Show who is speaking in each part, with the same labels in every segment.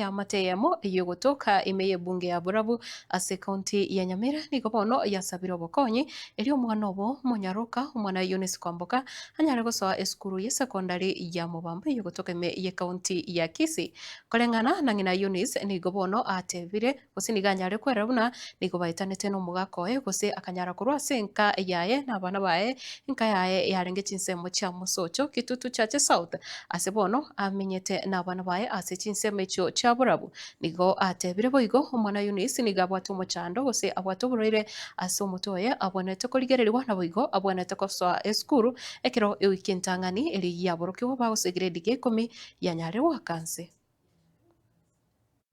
Speaker 1: Eamate eyemo eyio egotoka ime y'ebunge ya Borabu ase ekaunti ya Nyamira nigo bono yasabire obokonyi erio omwana obo omonyaroka omwana Eunice Kwamboka anyare gosoa esukuru y'esekondari ya Mobamba eyio egotoka ime y'ekaunti ya Kisii. Koreng'ana na ng'ina Eunice nigo bono atebire gose nigo anyare kwerera buna nigo baetanete nomogaka oye gose akanyara korwa ase enka yaye na abana baye enka yaye yarenge chinsemo chia Mosocho, Kitutu Chache South, ase bono amenyete nabana baye ase chinsemo echio chia borabu. Nigo atebire boigo, omwana Eunice nigo abwate omochando gose abwate oborwaire ase omotwe oye abwenerete korigererigwa naboigo abwenerete kosoa esukuru ekero ewiki entang'ani eria yaborokigwa bagose egrade gia ikomi yanyare goaka nse.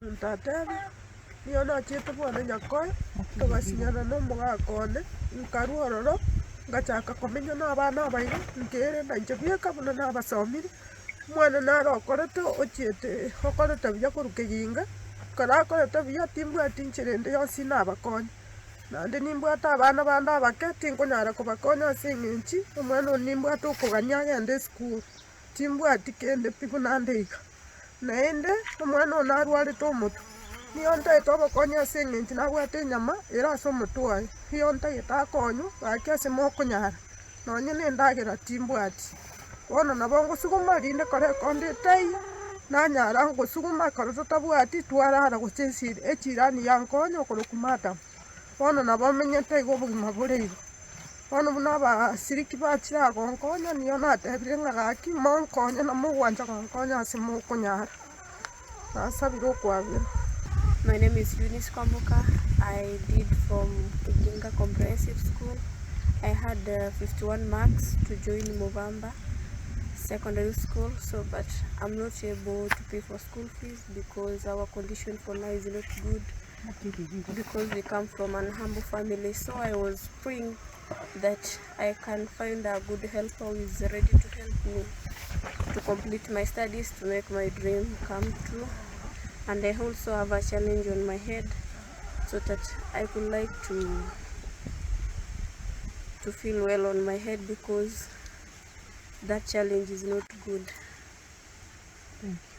Speaker 2: Omonto atebe, Nigo nachiete bwane Nyakoe, togasinyana nomogaka one, nkarua ororo, ngachaka komenya nabana aba iga, nkerenda inche bweka buna nabasomire, omwana naro okorete ochiete okorete buya korwa keginga, ekero akorete buya timbwati nchera ende yonsi nabakonye. Naende nimbwate abana bande abake, tinkonyara kobakonya ase eng'enchi, omwana one nimbwate okogania agende esukuru, timbwati kende pi buna nde iga. Naende omwana one narwarete omotwe, nigo ntagete obokonyi ase eng'encho nabwate enyama ere ase omotwe oye, nigo ntagete akonywe gaki ase mokonyara, nonye na endagera timbwati. Bono nabo ngosuguma rinde ekero ekonda etaiyo, nanyara ngosuguma ekero totabwati twarara gose esiri echirani yankonya okorokwa madam. Bono nabo menyete iga obogima bore igo. Bono buna abasiriki bachire aa gonkonya nigo natebire ng'a gaki monkonye na mogwancha gonkonya ase mokonyara, nasabire okwabera.
Speaker 3: My name is Eunice Kwamboka. I did from Kiginga Comprehensive School. I had 51 marks to join Mubamba Secondary School, so but I'm not able to pay for school fees because our condition for now is not good because we come from an humble family. So I was praying that I can find a good helper who is ready to help me to complete my studies to make my dream come true. And I also have a challenge on my head so that I could like to to feel well on my head because that challenge is not good.
Speaker 2: Thank you.